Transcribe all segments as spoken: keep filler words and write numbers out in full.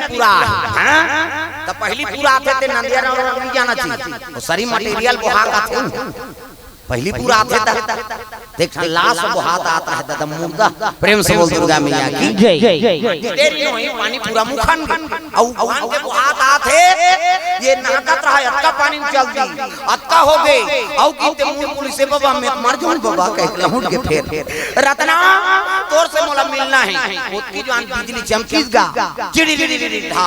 पूरा आथे, हाँ? त पहिली पूरा आथे ते नंदिया राम नहीं जाना चाहिए। वो सरी मटेरियल बोहा का थे। पहिली पूरा आथे त देख लाश बोहात आत रहे दादा मुर्दा। प्रेम से बोल दुर्गा मैया की। जय। देरी नहीं पानी पूरा मुखन गे। अउ उफान के बोहात आथे, ये नाहकत रहा, अतका पानी में चल दी, अतका हो गे। अउ की ते मुड़ पुलिस से, "बाबा, मैं मर जाऊं बाबा," कह के लहुट के फेर, "रतना, तोर से मोला मिलना है।" ओतकी जुवार बिजली चमकिस गा, चिड़ी री री री ढा।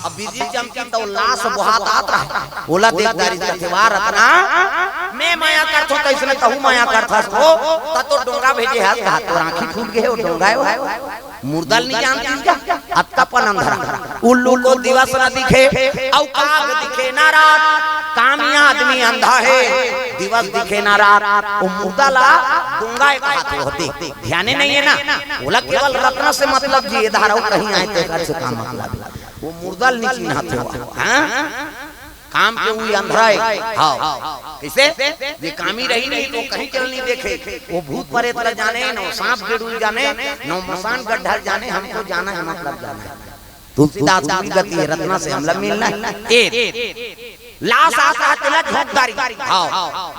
अब बिजली चमकी त लाश बोहात आत रहा, ओला देख डारिस कथे, "वाह रतना, मैं मया करथों, तइसने तहूं मया करथस हो, त तो डोंगा भेजे हस, कहा तोर आंखी फूट गे हे, वो डोंगा हे वो।" मुर्दा ल नहीं जानती क्या? अतका पन अंधरा। उल्लू को दिवस न दिखे, अउ काग दिखे ना रात। कामी आदमी अंधा है, दिवस दिखे ना रात। वो मुर्दा ला गूंगा एक हाथ होते, ध्याने नहीं है ना। ओला केवल रत्न से मतलब जी, ये धारा कहीं आए ते कर से काम मतलब। वो मुर्दा ल नहीं चिन्हत हो। हाँ? काम के उही अंधरा हे। हाँ। कइसे? ये कामी रही नहीं तो कहीं चल नहीं देखे। वो भूत परेत ला जाने, न सांप गेड़ू ल जाने, न मसान गड्ढा ल जाने, हमको जाना है मतलब जाना है। तुलसीदास की गति है, रत्ना से हमला मिलना है। ए, लाश आत रहा तेला झोंक डारिस। हाँ।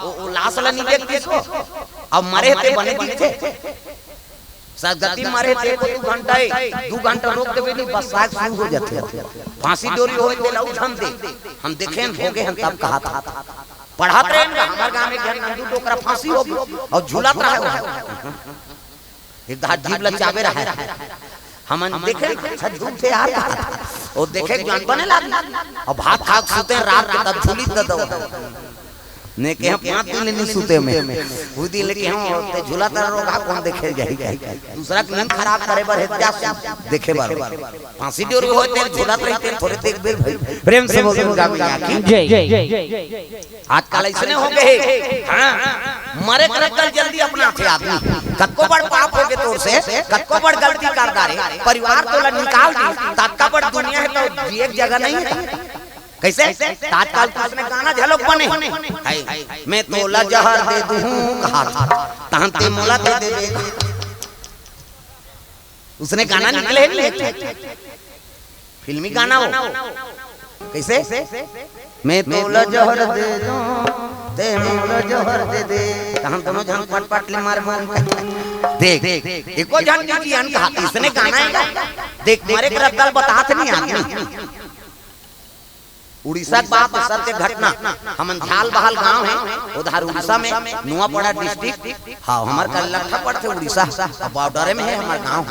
वो, वो लाश ला नहीं देखतिस वो। अब मरे हे ते बने दिखथे। सदगति मरे हे ते को दू घंटा हे, दू घंटा रोक देबे नहीं, बस शायद शुरू हो जाथे। फांसी डोरी होय तेला उठन दे। हम देखेन, भोगे हन तब कहाथे। पढ़त रहेन गा, हमर गांव में एक झन नंदू डोकरा फांसी होगे अउ झूलत रहे हो। एक धार जीभ लचावे रहे। हमन देखे, "अच्छा झूठ हे यार," कहाथे। वो देखे ज्ञान बने लागे। अब भात खा के सुते रात के तब झूली दे दो। ने कहे पाँच दिन ले नहीं सुते में। वो दिन ले कहे, "ते झूलत रहे रोगहा कोन देखे जाही?" दूसरा के नींद खराब करे बर हे, जा देखे बर। फांसी डोरी होय ते झूलत रही ते थोरे देख बेर भाई। प्रेम से बोल दुर्गा मैया की। जय। आजकल अइसने हो गे हे। हाँ, मरे के रद्दा ल जल्दी अपनाथे आदमी। कतको बड़ पाप होगे तोर से, कतको बड़ गलती कर डारे, परिवार तोला निकाल दिस, ततका बड़ दुनिया हे त जिए के जगह नहीं हे। कइसे? त आजकल तो अइसने गाना घलोक बने हे। "मैं तोला जहर दे दूं," कहाथे, "तहन ते मोला दे देबे।" अइसने गाना निकले हे नहीं? फिल्मी गाना हो। कइसे? "मैं तोला जहर दे दूं, ते मोला जहर दे दे।" त हम दोनों झन पट पट ले मारबो। देख, एको झन नहीं जियन कहाथे, अइसने गाना हे। देख, मरे के रद्दा ल बताथे नहीं आदमी। उड़ीसा के बात, सत्य घटना। हमन झाल बहाल गांव हे, उधार उड़ीसा में, नुआपड़ा डिस्ट्रिक्ट। हाँ, हमर कलकत्ता पड़थे उड़ीसा, अब बॉर्डर में हे हमर गांव।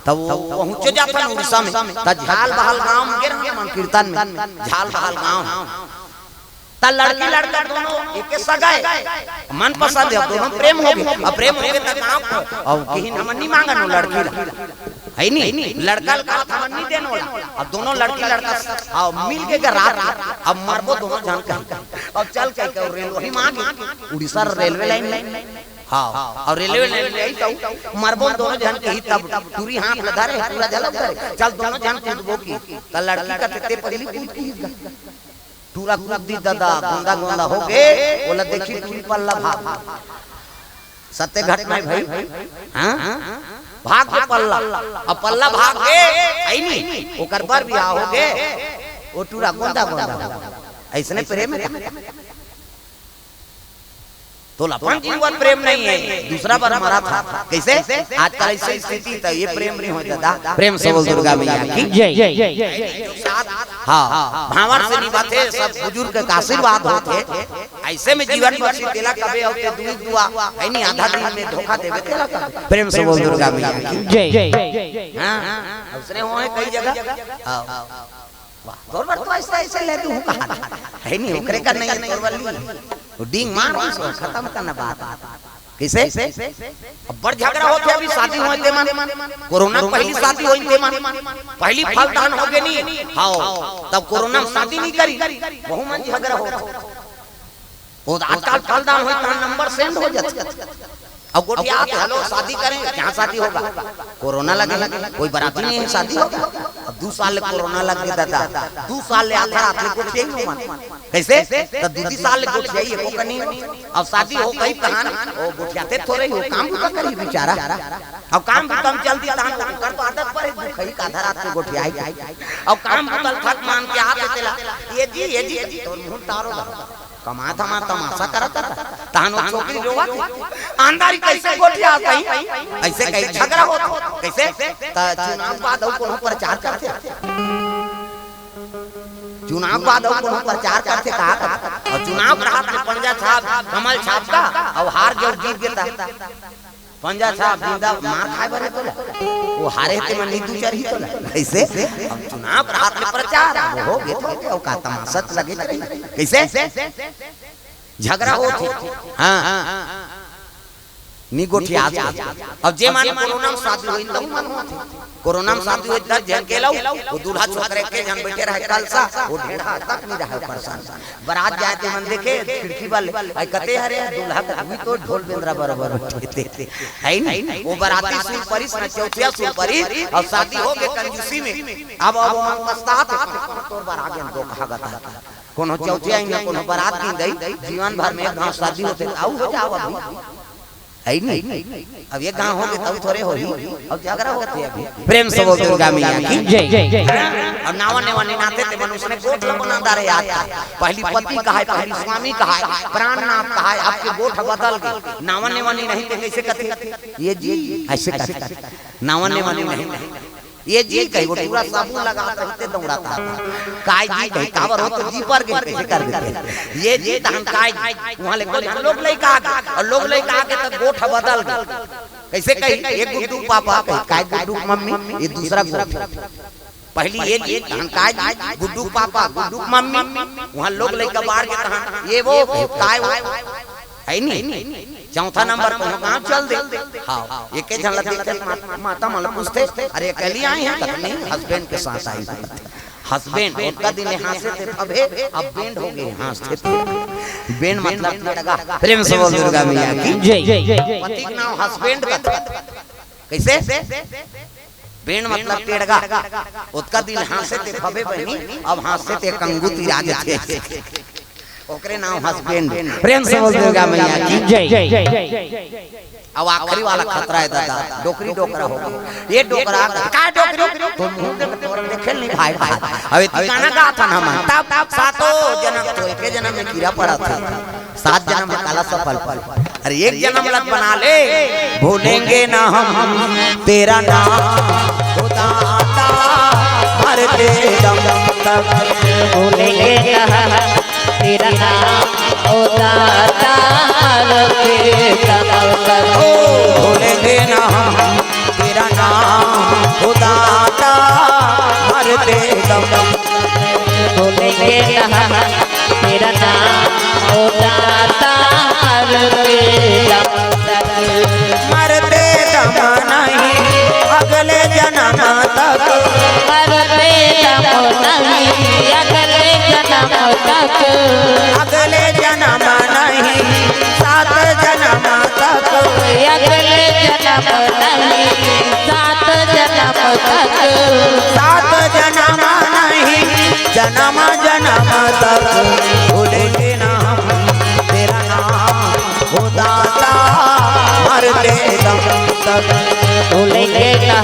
त वो पहुंचे जाथन उड़ीसा में, त झाल बहाल गांव में गे रहन हमन कीर्तन में, झाल बहाल गांव। त लड़की लड़का दोनों एके सगा हे, मनपसंद हे, दोनों प्रेम होगे, अब प्रेम होगे त गांव को, अब किहिन हमन नहीं मांगन वो लड़की ला। हे नहीं, लड़का ल कहाथे हमन नहीं देन ओला। अब दोनों लड़की लड़का, हाँ, मिल के गे रात, अब मरबो दोनों झन कहिके। अब चल कहिके रेलवे मांगे, उड़ीसा रेलवे लाइन में। हाँ, अउ रेलवे लाइन ले आई त मरबो दोनों झन कहिके, तब टूरी हाथ ल धरे, टूरा झलक धरे। चल दोनों झन कूदबो की, त लड़की कथे ते पहिली कूद किहिस गा। टूरा कूद दिस दादा, गोंदा गोंदा होगे, ओला देखिस टूरी पल्ला भाग। सत्य घटना हे भाई। हाँ? भाग गे पल्ला। अब पल्ला भाग गे, हे नहीं, ओकर बर बिहाव होगे। वो टूरा गोंदा गोंदा होगे। अइसने प्रेम हे। तोला अपन जीवन प्रेम नहीं हे, दूसरा बर मरत हस। कइसे? आजकल अइसे स्थिति त ये प्रेम नहीं होय दादा। प्रेम से बोल दुर्गा मैया की। जय। हाँ, भांवर से निभाथे, सब बुजुर्ग के आशीर्वाद होथे। अइसे में जीवन बरसी तेला कबे अउ ते दुई दुआ, हे नहीं, आधा दिन में धोखा देबे तेला कबे। प्रेम से बोल दुर्गा मैया की। जय। हाँ, अइसने होय कई जगह। हाँ। वाह, तोर बर तो अइसे, अइसे ले दूं कहा। हे नहीं, ओकरे का नहीं हे, तोर बर ली। वो डींग मार, उसको खतम करना बात। कइसे? अब बड़ झगरा होथे अभी शादी होय ते मन। कोरोना के पहिली शादी होय ते मन। पहिली फलदान होगे नहीं। हाँ, तब कोरोना में शादी नहीं करी। वहू मन झगरा होथे। वो आजकल फलदान होय त नंबर सेंड हो जाथे। अब गोठियाथे, "हेलो, शादी करें, कहाँ शादी होगा? कोरोना लगे, कोई बराती नहीं है, शादी होगा?" अब दू साल ले कोरोना लग गे दादा, दू साल ले आधा रात ले गोठियाही ओमन। कइसे? त दू दी साल ले गोठियाही, एको कनी। अब शादी हो गई तहान, ओ गोठियाते थोरे हो, काम बुता करही बिचारा। अब काम बुता म चल दी तहान, ओकर तो आदत परे दुखई का आधा रात ले गोठियाही। अब काम बुता ल थक मान के आत हे तेला, "ए जी, ए जी, ए जी," तोर मुंह तारो गा। कमात हमा तमाशा करत हता। तहान ओ छोकरी रोवत हे। अंधारी कइसे गोठियात हे? अइसे कहीं झगरा होत हे। कइसे? त चुनाव बाद अउ कोनो प्रचार करथे। चुनाव बाद अउ कोनो प्रचार करथे का? अउ चुनाव के रात में पंजा छाप, कमल छाप का, अउ हार गे अउ जीत गे त पंजा छाप जिंदा मार खाए बर हे तोला। ओ हारे हे तेमन नहीं दू चार ही तोला। कइसे? अब चुनाव के रात में प्रचार, अब हो गे त हो गे, अउ का तमाशा त लगे रही। कइसे? झगरा होत हे। हाँ। नी गोठियात हे। अब जे मन कोरोना म शादी होई, तहू मन होत हे। कोरोना म शादी होई, दस झन के लऊ, ओ दूल्हा छोकरे के झन बइठे रहे कलसा, ओ ढेढ़ा तक नी रहे परेशान। बरात जाए तेमन देखे, खिड़की वाले, "आई कते हरे, दूल्हा का भी तो ढोल बेंदरा बरोबर बइठे हे।" हे नी? ओ बराती सुन परिस न, चौथिया सुन परिस, अउ शादी हो गे कंजूसी में। अब, अब ओमन पछतात हे, "तोर बर आ गेन दो कहा गता।" कोनो चौथिया ही ना, कोनो बरात गिन दई, जीवन भर में एक घांव शादी होथे, अउ हो जाव अभी। हे नी? अब एक घांव हो गे, तब थोरे होही, अब झगरा होथे अभी। प्रेम से बोल दुर्गा मैया की जय। अब नावा नेवा नी नाथे ते मनुष्य ने गोठ ल बना डारे आज। पहली पति कहाय, पहली स्वामी कहाय, प्राणनाथ कहाय, अब के गोठ बदल गे। नावा नेवा नी नहीं ते कइसे कथे? ए जी, अइसे कथे। नावा नेवा नी नहीं। ए जी कही, ओ टूरा साबुन लगात रहिथे, दौड़ात हे। काय जी कही, काबर हो तो जी पर गे, कइसे कर देथे। ए जी तहन काय जी, उहाँ ले कोई लोग लइका आगे, अउ लोग लइका आगे त गोठ बदल गे। कइसे कही, ए गुड्डू पापा कही, काय गुड्डू मम्मी, ए दूसरा गोठ। पहली ए जी, तहन काय जी, गुड्डू पापा, गुड्डू मम्मी, उहाँ लोग लइका बाढ़ गे तहन, ए वो, काय वो। हे नी? चौथा नंबर कोनो गांव चल दे। हाँ, एके झन ला देखे, मा-, माता मन ला पूछथे, "अरे, अकेली आई हैं?" कथे, "नहीं, husband के साथ आई हूँ।" Husband, ओतका दिन ले हाँसे थे, अबे, अब band हो गे, हाँसथे थे। Band मतलब टेड़गा। प्रेम से बोल दुर्गा मैया की जय। पति के नाम husband कथे। कइसे? Band मतलब टेड़गा। ओतका दिन हाँसे थे फबे बहिनी, अब हाँसे थे कंगूती राज थे। ओकरे नाम husband। प्रेम से बोल दुर्गा मैया की जय। अब आखिरी वाला खतरा हे दादा, डोकरी डोकरा हो गे। ए डोकरा, का डोकरी? तो मुंह देख, तोर देखे नहीं भाई, भाई। अब इतनी गाना गाथन हम, तब, तब सातो जनम, तो एके जनम में कीड़ा पड़ा था। सात जनम में काला सफल। अरे एक जनम लग बना ले, भूलेंगे ना हम तेरा नाम, ओ दाता, मरते दम तक। भूलेंगे ना हम तेरा नाम, ओ दाता, मरते दम तक। ओ भूलेंगे ना हम तेरा नाम, ओ दाता, मरते दम तक। भूलेंगे ना हम तेरा नाम, ओ दाता, मरते दम तक। मरते दम नहीं, अगले जनम तक। मरते दम नहीं, अगले जनम तक। अगले जनम नहीं, सात जनम तक। अगले जनम नहीं, सात जनम तक। सात जनम नहीं, जनम जनम तक। भूलेंगे ना हम तेरा नाम, ओ दाता, मरते दम तक। भूलेंगे ना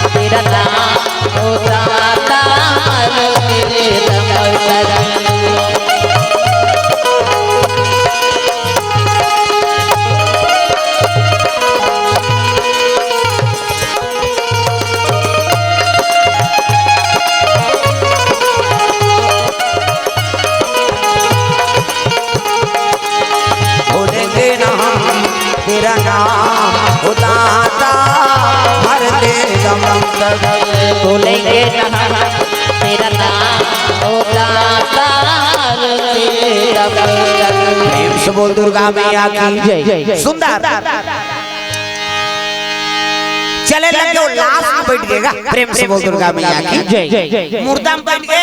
तेरा नाम, ओ दाता, मरते दम तक। भूलेंगे ना हम तेरा नाम, ओ दाता, मरते दम तक। भूलेंगे ना हम तेरा नाम, ओ दाता, मरते दम तक। प्रेम से बोल दुर्गा मैया की जय। सुंदर। चले लग गे, वो लाश में बैठ गे गा। प्रेम से बोल दुर्गा मैया की। जय। मुर्दा में बैठ गे,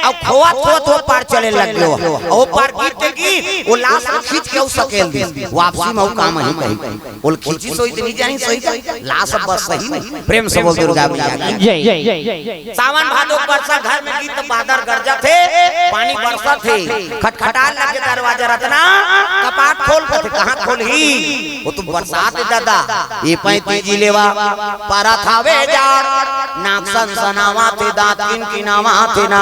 अउ खोवत खोवत वो पार चले लग गे। वो पार गिर के गिर, वो लाश ला खींच के अउ सकेल दिस। वापसी में वो काम ही कही। वो खींची सोई तो नहीं जानी सोई का? लाश अब बस सही नहीं। प्रेम से बोल दुर्गा मैया की। जय। सावन भादो के बरसा घर में गीत बादर गरजत हे, पानी बरसत हे, खटखटाए लगे दरवाजा, रतना कपाट खोल कथे, कहाँ खोलही? वो तो बरसात हे दादा, ये पैंती जी लेवा, परत हवे जाड़, नाक सनसनावत हे, दांत किनकिनावत हे ना,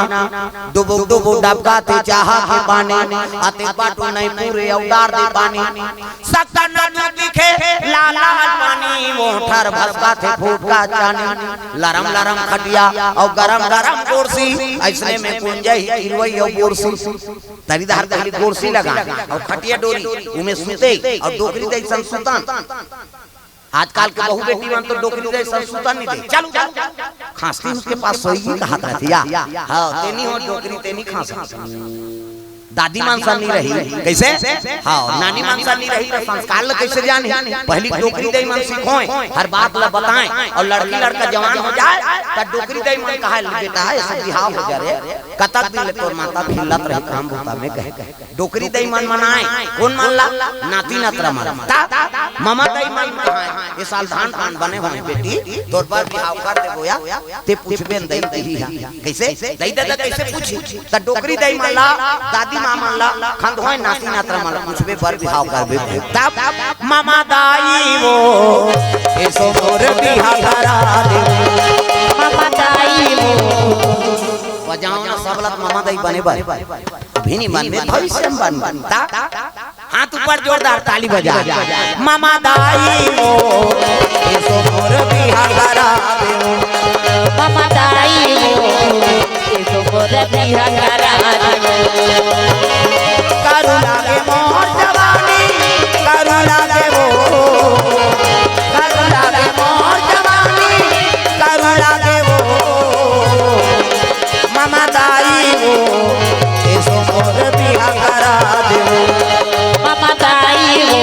डुबुक डुबुक डबकत हे चाहा के पानी, अते बाटू नहीं पूरे अउ डार दे पानी। सकता न दूध दिखे, लाल लाल पानी, मोठर भसकत हे फूट का चानी। लरम लरम खटिया अउ गरम गरम गोरसी, अइसने में कुंजई किरवई अउ गोरसी। तरी डहर पहली गोरसी लगा अउ खटिया डोरी, उमे सुते अउ डोकरी दई सन सुतन। आजकल के बहू बेटी मन तो डोकरी दई सन सुतन नहीं दे। चल, चल, खांसती उसके पास सोई कहात रहिथे या। हाँ, तेनी हो डोकरी, तेनी खांसा। दादी मन सन नहीं रही। कइसे? हाँ, नानी मन सन नहीं रही, त संस्कार ल कइसे जानी? पहली डोकरी दई मन सिखोय, हर बात ल बताय, अउ लड़की लड़का जवान हो जाय, त डोकरी दई मन कहय, "ले बेटा, ऐसे बिहाव हो जा रे, कतक दिन ले तोर माता भिल्लत रही काम बूता में," कहे। डोकरी दई मन मनाय, कोन मन ला? नाती नतरा मन। त ममा दई मन कहय, "ए साल धान पान बने होय बेटी, तोर बर बिहाव कर देबो या।" ते पूछबे न दई दही हा। कइसे? दई ददा कइसे पूछी? त डोकरी दई मन ला, दादी माँ मन ला, खंधोय नाती नतरा मन ला पूछबे बर बिहाव करबे। तब ममा दाई वो, एसो मोर बिहा करा दे। ममा दाई वो। बजाओ ना सबलत ममा दाई बने बर। अभी नहीं बनबे, भविष्य में बनबे। ता? हाथ ऊपर जोरदार ताली बजा। ममा दाई वो, एसो मोर बिहा करा दे। ममा दाई वो, एसो मोर बिहा करा दे। करू लागे मोर जवानी, करू लागे वो, करू लागे मोर जवानी, करू लागे वो। ममा दाई वो, एसो मोर बिहा करा देवो। ममा दाई वो,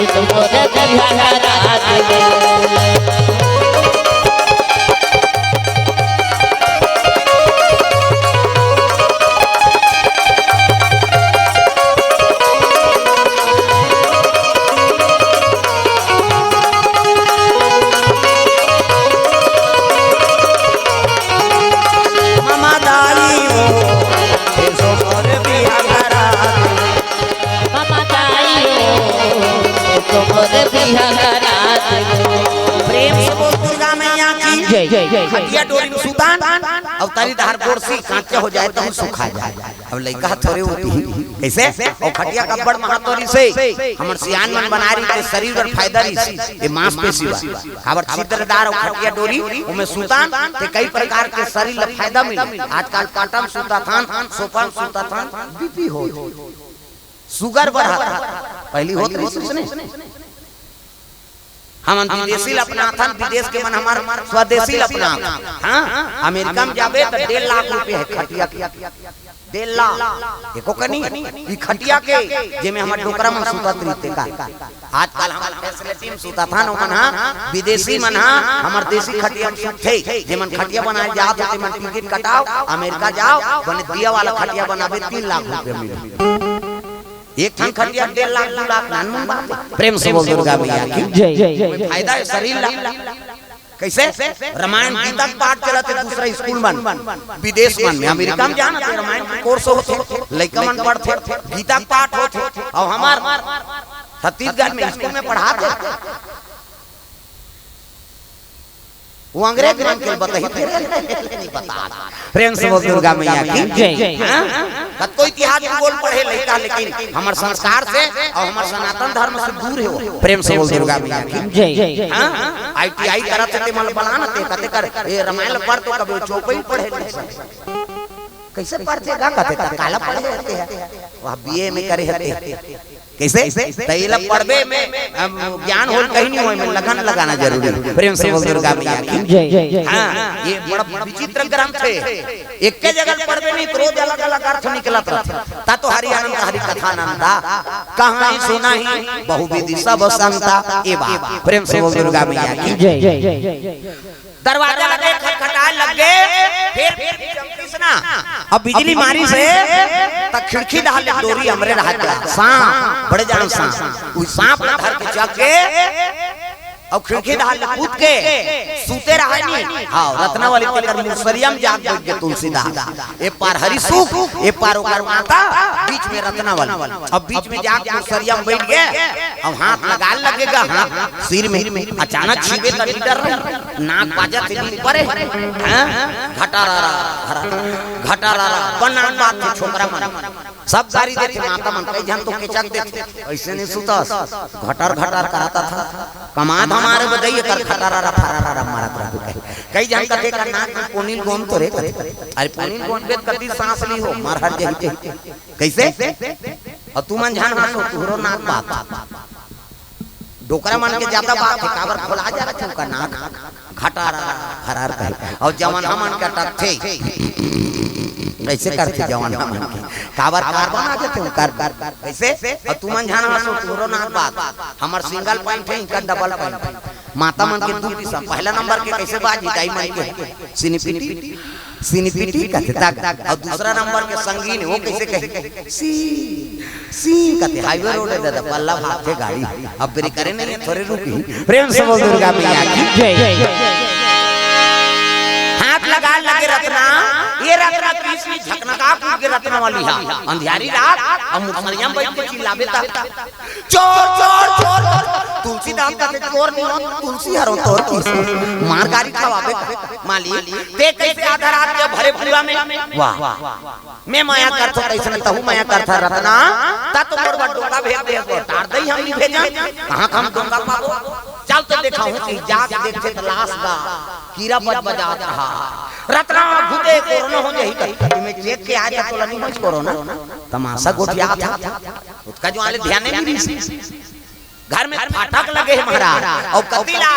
एसो मोर बिहा करा देवो। ममा दाई वो, एसो मोर बिहा करा दे। ममा दाई वो, एसो मोर बिहा करा दे। प्रेम से बोल दुर्गा मैया की जय, जय, जय, जय। खटिया डोरी में सुतान, अउ तरी डहर गोरसी कांचा हो जाय त सुखा जाय। अब लइका ह थोरे होती। कइसे? अउ खटिया के अब्बड़ महत्व रिहिसे। हमर सियान मन बनाय रिहिसे, शरीर बर फायदा रिहिसे। ये मांसपेशी बर। काबर छिद्रदार अउ खटिया डोरी, ओमे सुतान, ते कई प्रकार के शरीर ल फायदा मिले। आजकल काटन सुतथन, सोफा म सुतथन, बीपी हो। शुगर बढ़त। पहली होत रिहिस नहीं। हमन विदेशी ल अपनाथन, विदेश के मन हमर स्वदेशी ल अपनाथन। हाँ, अमेरिका में जाबे त डेढ़ लाख रुपया हे खटिया के। डेढ़ लाख। एको कनी, ई खटिया के, जेमे हमर डोकरा मन सुतत रहिथे का। आजकल हमर फैसिलिटी में सुतथन, ओमन हा, विदेशी मन हा, हमर देसी खटिया में सुतथे। जेमन खटिया बनाए जात हे, तेमन टिकट कटाओ, अमेरिका जाओ, बने दिया वाला खटिया बनाबे, तीन लाख रुपया मिले। एक ठन खटिया डेढ़ लाख, दू लाख, नानमुन बात हे। प्रेम से बोल दुर्गा मैया की जय। फायदा हे शरीर ला। कइसे? रामायण गीता के पाठ चलत हे दूसरा स्कूल मन, विदेश मन में, अमेरिका में जानत हे रामायण के कोर्स होथे, लइका मन पढ़थे, गीता के पाठ होथे, अउ हमर छत्तीसगढ़ में स्कूल में पढ़ात हे। वो अंग्रेज मन के बताही, तेरे नहीं बता। प्रेम से बोल दुर्गा मैया की जय। हाँ? कतको इतिहास भूगोल पढ़े लइका, लेकिन हमर संस्कार से अउ हमर सनातन धर्म से दूर हे वो। प्रेम से बोल दुर्गा मैया की जय। हाँ? आई टी आई करत हे, ते मन बलान ते, कथे कर, ए, रामायण पढ़ तो कभी चौपई पढ़े नहीं। कइसे पढ़थे गा कथे, त काला पढ़े हते? वह बी ए में करे हते। कइसे? त एला पढ़बे में, अम, ज्ञान होल कहीं नहीं होय, में लगन लगाना जरूरी हे। प्रेम से बोल दुर्गा मैया की। जय। हाँ, ये बड़ा विचित्र ग्रंथ हे। एके जगह पढ़बे नहीं, त रोज अलग-अलग अर्थ निकलत रहिथे। ता तो हरि अनंत हरि कथा अनंता, कहाई सुनाई बहुविधि सब संता। ए बात, प्रेम से बोल दुर्गा मैया की। जय। दरवाजा लगे, खटखटाए लगे, फेर, फेर चमकिस ना। अब बिजली मारिस हे, त खिड़की डहर ले डोरी अमरे रहत हे। सांप, बड़े जान सांप। उ सांप ला धर के चघ के, अउ खिड़की डहर ले कूद के, सूते रहय नी। हाँ, रत्नावली तेकर मुसरिया म जाग बइठ गे तुलसीदास। ए पार हरिसुख, ए पार ओकर माता, बीच में रत्नावली। अब बीच में जाके मुसरिया म बइठ गे, अब हाथ लगाए लगे गा, हाँ, सिर में। अचानक छिबे त डर रही, नाक बाजत हे नींद परे, हाँ? घटारारा, घटारारा, बना बात हे छोकरा मन। सब गारी देथे, माता मन, कई झन तो केचक देथे, अइसे नहीं सुतस, घटर घटर करत हे, कमात हमारे बदई कर घटारारा फरारारा मारत रहिथे। कई झन कथे कर नाक में पोनील गोंद तो रे कथे, अरे पोनील गोंद बेत कति सांस ली हो, मर हर जही ते। कइसे? अउ तुमन झन हाँसो, तुहरो नाक बात। डोकरा मन के जादा बात हे, काबर खोला जा रहिथे उनका नाक, घटारारा, घटारारा कहे। अउ जवान हमन के अटकथे, कइसे करथे जवान हमन के? काबर कार्बन आ जाथे उनकर। कइसे? अउ तुमन झन हाँसो, तुहरो नाक बात। हमर सिंगल पॉइंट हे, इनका डबल पॉइंट हे। माता मन के दू किसम, पहला नंबर के कइसे बाजी, दाई मन के सिनिपिटी, सिनिपिटी कथे तक, अउ दूसरा नंबर के संगीन, वो कइसे कहे? सी, सी कथे, हाईवे रोड हे दादा, पल्ला भागथे गाड़ी, अब ब्रेक करे नहीं हे, थोरे रुकी। प्रेम से बोल दुर्गा मैया की जय। हाथ लगा लगे रत्ना, ये रत्ना कृष्ण झकनका कूद के रत्नावली हा, अंधियारी रात, अउ मुसरिया म बइठ के चिल्लाबे ता। चोर, चोर, चोर, चोर। तुलसीदास कथे, "चोर नहीं हो, तुलसी हरो तोर किसम।" मार गारी खवाबे, "मालिक, ते कइसे आधा रात के भरे पूरा में?" वाह, मैं मया करथों, कइसे न तहूँ मया करथा रत्ना, ता तो मोर बर डोंगा भेज दे, तो टार दई हम नहीं भेजन, कहाँ का हम डोंगा पाबो? चल तो देखाहूँ कि जाके देखथे त लाश गा, कीरा बज बजात रहा। रत्ना घुदे कोरोना हो जाही कही, कही में चेक के आ जा, तोला नहीं होइस कोरोना, तमाशा गोठियात हे। ओतका जुआर ले ध्यान नहीं दिस। घर में फाटक लगे हे महाराज, अउ कति ला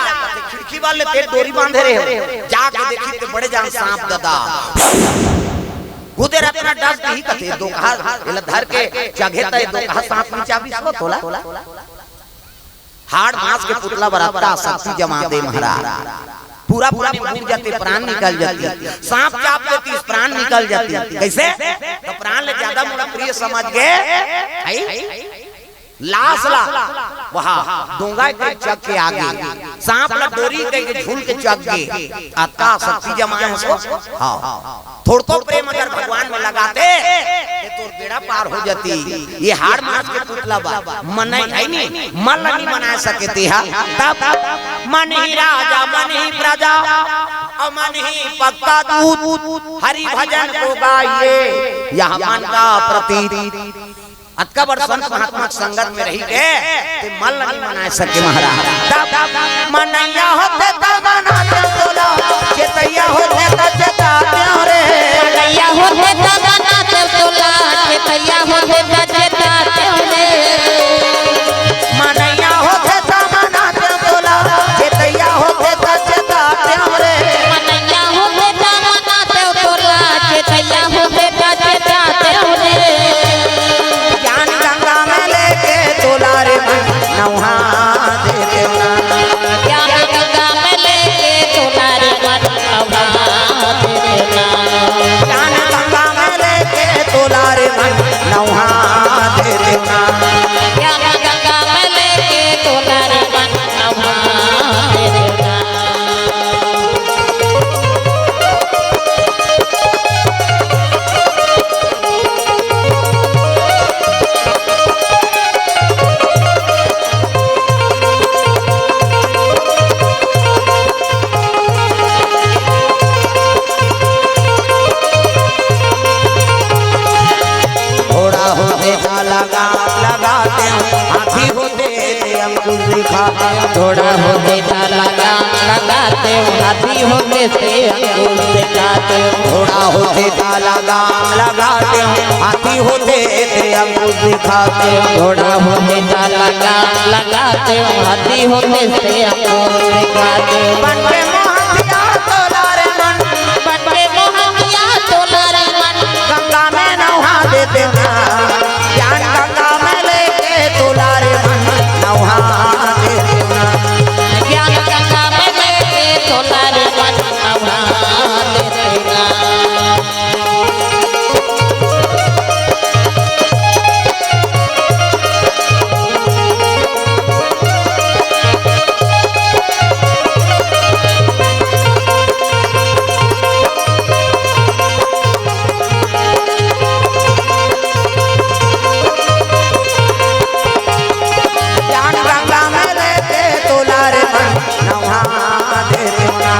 खिड़की वाले ते डोरी बांधे रहे हो, जाके देखी ते बड़े जान सांप ददा। गुदे रत्ना डस दिही कथे, दोकहा, एला धर के चघे तय दोकहा सांप नीचे आबिस तोला। हाड़ मांस के पुतला बर अतका शक्ति जमा दे महाराज। पूरा पानी डूब जाते, प्राण निकल जाती। सांप चाप देती, प्राण निकल जाती। कइसे? त प्राण ले जादा मोला प्रिय समझ गे। आई? लाश ला, वहा, डोंगा के चघ के आगे, सांप ला डोरी कहि के झूल के चघ गे, अतका शक्ति जमाए हस ओ। हाँ। थोड़को प्रेम अगर भगवान में लगाते, ते तोर बेड़ा पार हो जाती। ये हाड़ मांस के पुतला बा, मनई हे नहीं, मन ला नहीं मना सके ते हा। तब मन ही राजा, मन ही प्रजा, अउ मन ही पक्का दूत। हरि भजन को गाइए, यह मन का प्रतीत। अतका बड़ संत महात्मा के संगत में रही के ते मन ल नहीं मना सके महाराज। तब मनैया होते त मनाते तोला, चेतैया होते त चेताते रे। मनैया होते त मनाते तोला, चेतैया होते त चेताते रे। मनैया होते त मनाते तोला, चेतैया होते त चेताते रे। मनैया होते त मनाते तोला, चेतैया होते त चेताते रे। ज्ञान गंगा में लेके तोला रे मन नहा दे देना। ज्ञान गंगा में लेके तोला रे मन नहा दे देना। ज्ञान गंगा में लेके तोला रे मन नहा दे देना। ज्ञान गंगा में लेके तोला रे मन नहा दे देना। घोड़ा होते त लगाम लगाते हूँ, हाथी होते त अंकुश दिखाते हूँ। घोड़ा होते त लगाम लगाते हूँ, हाथी होते त अंकुश दिखा। घोड़ा होथे त लगाम लगाते हो, हाथी होथे ते अंकुश दिखाते हो। घोड़ा होथे त लगाम लगाते हो, हाथी होथे ते अंकुश दिखाते हो। बन के मोहतिया तोला रे मन, बन के मोहतिया तोला रे मन, गंगा में नहा देते ना। ज्ञान गंगा में लेके तोला रे मन, नहा देते ना। ज्ञान गंगा में लेके तोला रे मन, नहा देते ना। ज्ञान गंगा में लेके तोला रे मन, नहा देते ना।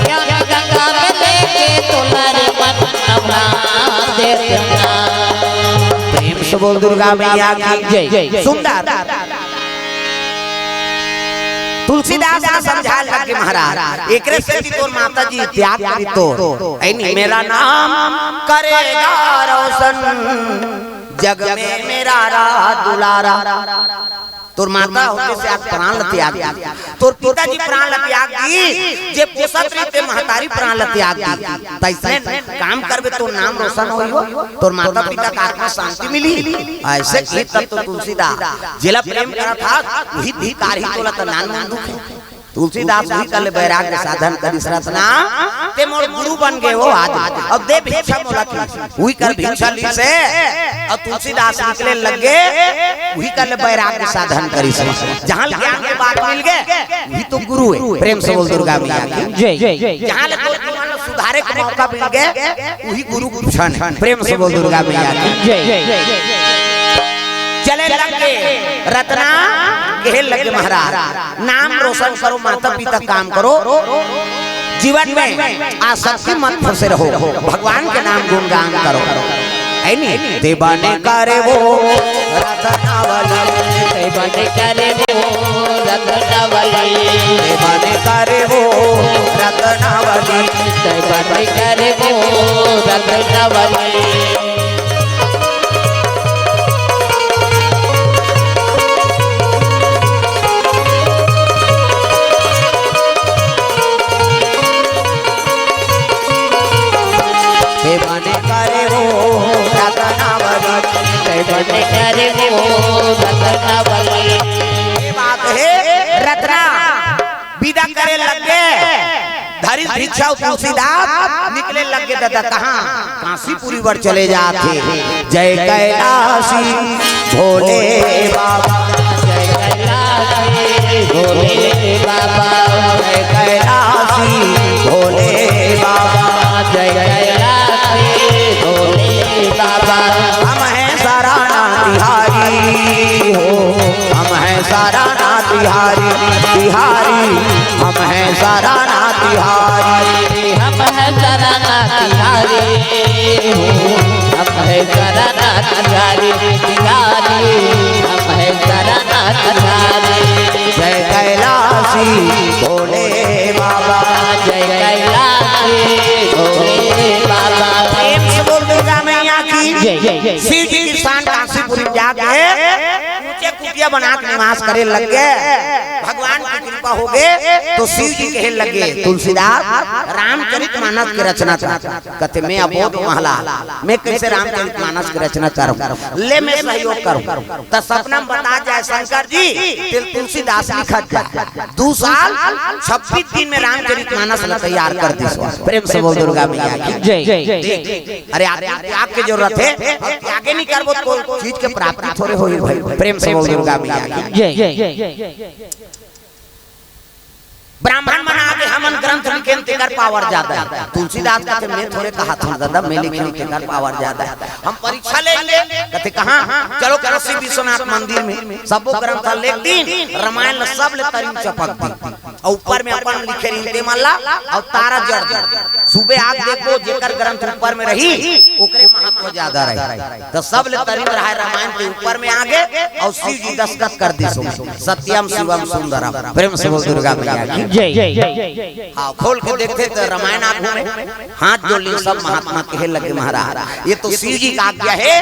ज्ञान गंगा में लेके तोला रे मन, नहा देते ना। प्रेम से बोल दुर्गा मैया की जय। सुंदर। तुलसीदास ला समझाए लगे महाराज, एकरे सेती तोर माता जी त्याग करी तोर। ऐ नी, मेरा नाम करेगा रोशन, जग में मेरा रहा दुलारा। तोर माता होते से आज प्राण ल त्याग दी, तोर पिताजी प्राण ल त्याग दी, जे पोसत रहिते महतारी प्राण ल त्याग दी। तइसने काम करबे, तोर नाम रोशन होई हो, तोर माता पिता का आत्मा शांति मिली। ऐसे गीत तब तो तुलसीदास जेला प्रेम करत हस, उही धिक्कार ही तोला त नानमुन दुख हे। तुलसीदास उही कर ले बैराग्य साधन करिस रतना, ते मोर गुरु बन गे हो आज। अब दे भिक्षा मोला की, उही कर भिक्षा लिसे, अउ तुलसीदास निकले लगे, उही कर ले बैराग्य साधन करिस। जहाँ ले ज्ञान के बात मिल गे, उही तो गुरु हे। प्रेम से बोल दुर्गा मैया की जय। जहाँ ले तोर जीवन ल सुधारे के मौका मिल गे, उही गुरु कुछ हे। प्रेम से बोल दुर्गा मैया की जय। चले लगे रतना, कहे लगे महाराज, नाम रोशन करो, माता पिता काम करो, जीवन में आसक्ति मत फंसे रहो, भगवान के नाम गुणगान करो। ऐ नी, ते बने करे वो रतनावली, ते बने करे वो रतनावली, ते बने करे वो रतनावली, ते बने करे वो रतनावली। हे बने करे वो रतनावली, हे बने करे वो रतनावली। ये बात हे रतना। विदा करे लगे, धरिस भिक्षा तुलसीदास, निकले लगे दादा कहाँ? काशीपुरी बर चले जाथे। जय कैलासी भोले बाबा, जय कैलासी भोले बाबा, जय कैलासी भोले बाबा, जय कैलासी भोले बाबा। हम हैं सारनाथ बिहारी हो, हम हैं सारनाथ बिहारी, बिहारी, हम हैं सारनाथ बिहारी। हम हैं सारनाथ बिहारी हो, हम हैं सारनाथ बिहारी, बिहारी, हम हैं सारनाथ बिहारी। जय कैलासी भोले बाबा, जय कैलासी भोले बाबा। प्रेम से बोल दुर्गा मैया की जय, जय, जय। शिव जी की शान काशीपुरी में जाके ऊंचे कुटिया बना के निवास करे लग गे। भगवान की कृपा हो गे तो शिव जी कहे लग गे, तुलसीदास रामचरित मानस के रचना कर। कथे, मैं अबोध महला, मैं कैसे रामचरित मानस के रचना करूं? ले मैं सहयोग करूं। त सपना में बता जाय शंकर जी, ते तुलसीदास लिखत जाय। दू साल छब्बीस दिन में रामचरित मानस ला तैयार कर दिस। प्रेम से बोल दुर्गा मैया की जय। देख, अरे आदमी त्याग के जरूरत हे, अउ त्यागे नहीं करबो तो चीज के प्राप्ति थोड़े होही भाई। प्रेम से बोल दुर्गा मैया की जय। ब्राह्मण मन आगे हमन ग्रंथ लिखेन तेकर पावर ज्यादा हे। तुलसीदास कथे, मैं थोड़े कहत हंव दादा, मैं लिखेन तेकर पावर ज्यादा हे। हम परीक्षा लेंगे। कथे, कहाँ? चलो काशी विश्वनाथ मंदिर में। सबो ग्रंथ ल लेख दिन, रामायण ल सब ले तरी म चपक दिन। अउ ऊपर में अपन लिखे रहिन ते मन ला, अउ तारा जड़ दिन। सुबह आके देखबो, जेकर ग्रंथ ऊपर में रही, ओकरे महत्ता ज्यादा रहे, तो सब ले तरिन रहे रामायण के ऊपर में आगे, और शिव जी दस्तखत कर दी, सुन, सत्यम शिवम सुंदरम। प्रेम से बोल दुर्गा मैया की। जय। हाँ, खोल के देखते तो रामायण आगू में हाथ जोड़ ली सब महात्मा, कहे लगे महाराज, ये तो शिव जी का आज्ञा है,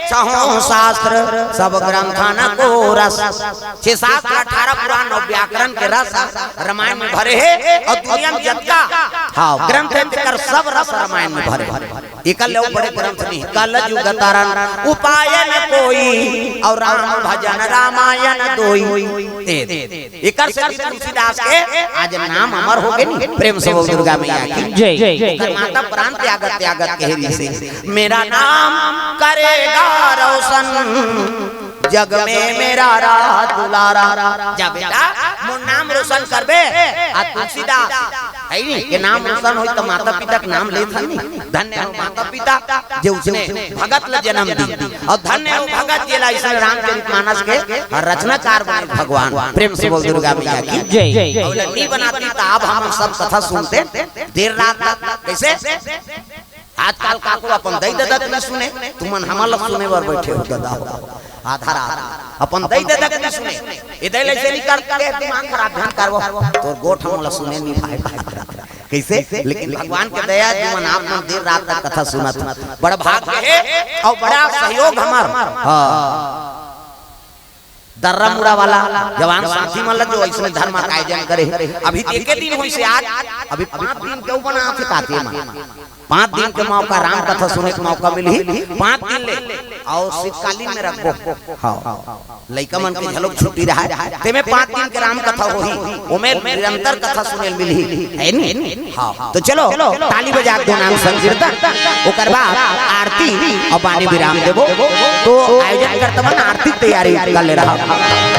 चहों शास्त्र सब ग्रंथन को रस। छह शास्त्र, अठारह पुराण और व्याकरण के रस रामायण में भरे है, और दुनिया में जतका, हाँ, ग्रंथ है, तेकर सब रस रामायण में भरे। एकर ले बड़े ग्रंथ नहीं, कल युग तरन उपाय न कोई, और राम भजन रामायण दोई। ए, एकर से भी तुलसीदास के आज नाम अमर हो गए नहीं। प्रेम से बोल दुर्गा मैया की। जय। ओकर माता प्राण त्यागत त्यागत कह रही से, मेरा नाम करेगा रोशन, जग में मेरा राज दुलारा। जा बेटा, मोर नाम रोशन करबे। आ तुलसीदास है नी, के नाम रोशन होई तो माता पिता के नाम लेत हन नी। धन्य हो माता पिता, जे उसने भगत ल जन्म दी, और धन्य हो भगत जेला इसने रामचरित मानस के रचनाकार बने भगवान। प्रेम से बोल दुर्गा मैया की। जय। और नी बनाती तो अब हम सब कथा सुनते देर रात तक। कैसे? आजकल काकरो अपन दई ददा के नी सुने, तुमन हमन ल सुने बर बैठे हो ददा हो। आधा रात अपन दई ददा के नी सुने। ए दई ले से नी करते, दिमाग खराब, ध्यान करबो। तोर गोठ हमन ल सुने नी भाई। कैसे? लेकिन भगवान के दया, तुमन आप मन देर रात तक कथा सुनत हो। बड़ भाग्य है और बड़ा सहयोग हमर। हाँ। दर्रा मुड़ा वाला जवान साथी मन ल जो अइसने धर्म का आयोजन करे हे। अभी एके दिन होइसे आज, अभी पाँच दिन के ऊपर आथे काते मन। पाँच दिन के मौका, राम कथा सुने के मौका मिलही, पाँच दिन ले। और शीतकालीन में रखबो। हाँ। लइका मन के घलोक छुट्टी रहा, तेमे पाँच दिन के राम कथा होही, ओमे निरंतर कथा सुने ल मिलही, है नी? हाँ। तो चलो, ताली बजा के दो नाम संकीर्तन, ओकर बाद आरती और बानी विराम देबो। तो आयोजन करता मन आरती के तैयारी कर ले रहा।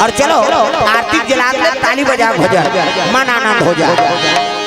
और चलो, आरती जला के ताली बजा भजन, मन आनंद हो जाए।